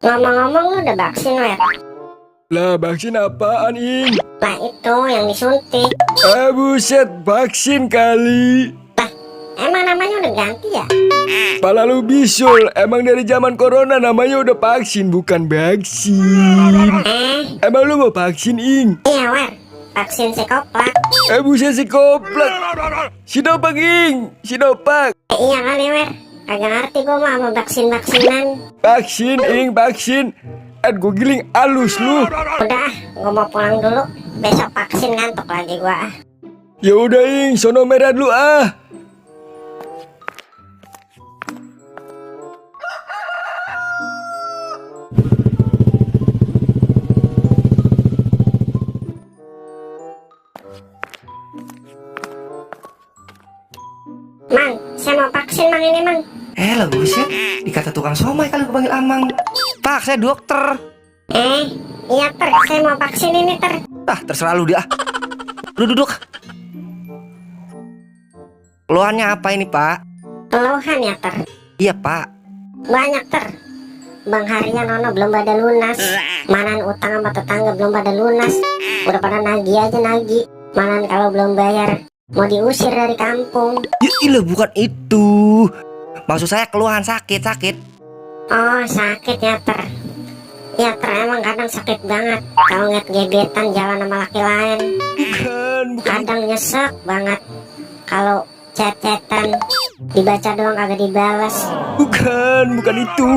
Ngomong-ngomong lu udah vaksin, Wer? Lah vaksin apaan, Ing? Lah itu yang disuntik. Buset, vaksin kali. Emang namanya udah ganti ya? Pala lu bisul, emang dari zaman corona namanya udah vaksin, bukan vaksin. Emang lu mau vaksin, Ing? Iya, Wer. Vaksin Sinovac. Buset si koplak. Sinovac, Ing. Sinovac. Iya kali, Wer. Agak ngerti gua mah sama vaksin-vaksinan. Vaksin, Ing, vaksin. Gue giling alus lu. Udah, gua mau pulang dulu. Besok vaksin ngantuk lagi gua. Ya udah, Ing, sono merah dulu ah. Mang, saya mau vaksin, Mang, ini, Mang. Lah buset, dikata tukang somai kali gue panggil Amang. Pak, saya dokter. Iya, Ter. Saya mau vaksin ini, Ter. Terserah lu dia. Lu duduk. Keluhannya apa ini, Pak? Keluhan ya, Ter. Iya, Pak. Banyak, Ter. Bang Harian Nono belum pada lunas. Manan utang sama tetangga belum pada lunas. Udah pada nagih aja nagih. Manan kalau belum bayar mau diusir dari kampung. Ya ilah, bukan itu. Maksud saya keluhan sakit. Oh, sakit ya, Ter. Ya, Ter, emang kadang sakit banget kalau ngeliat gebetan jalan sama laki lain. Bukan. Kadang nyesek banget kalau chat-chatan dibaca doang kagak dibalas. Bukan itu.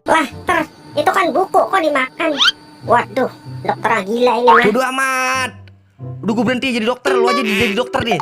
Lah, Ter, itu kan buku kok dimakan. Waduh, dokter gila ini mah. Bodo amat. Udah gue berhenti jadi dokter, lu aja jadi dokter deh.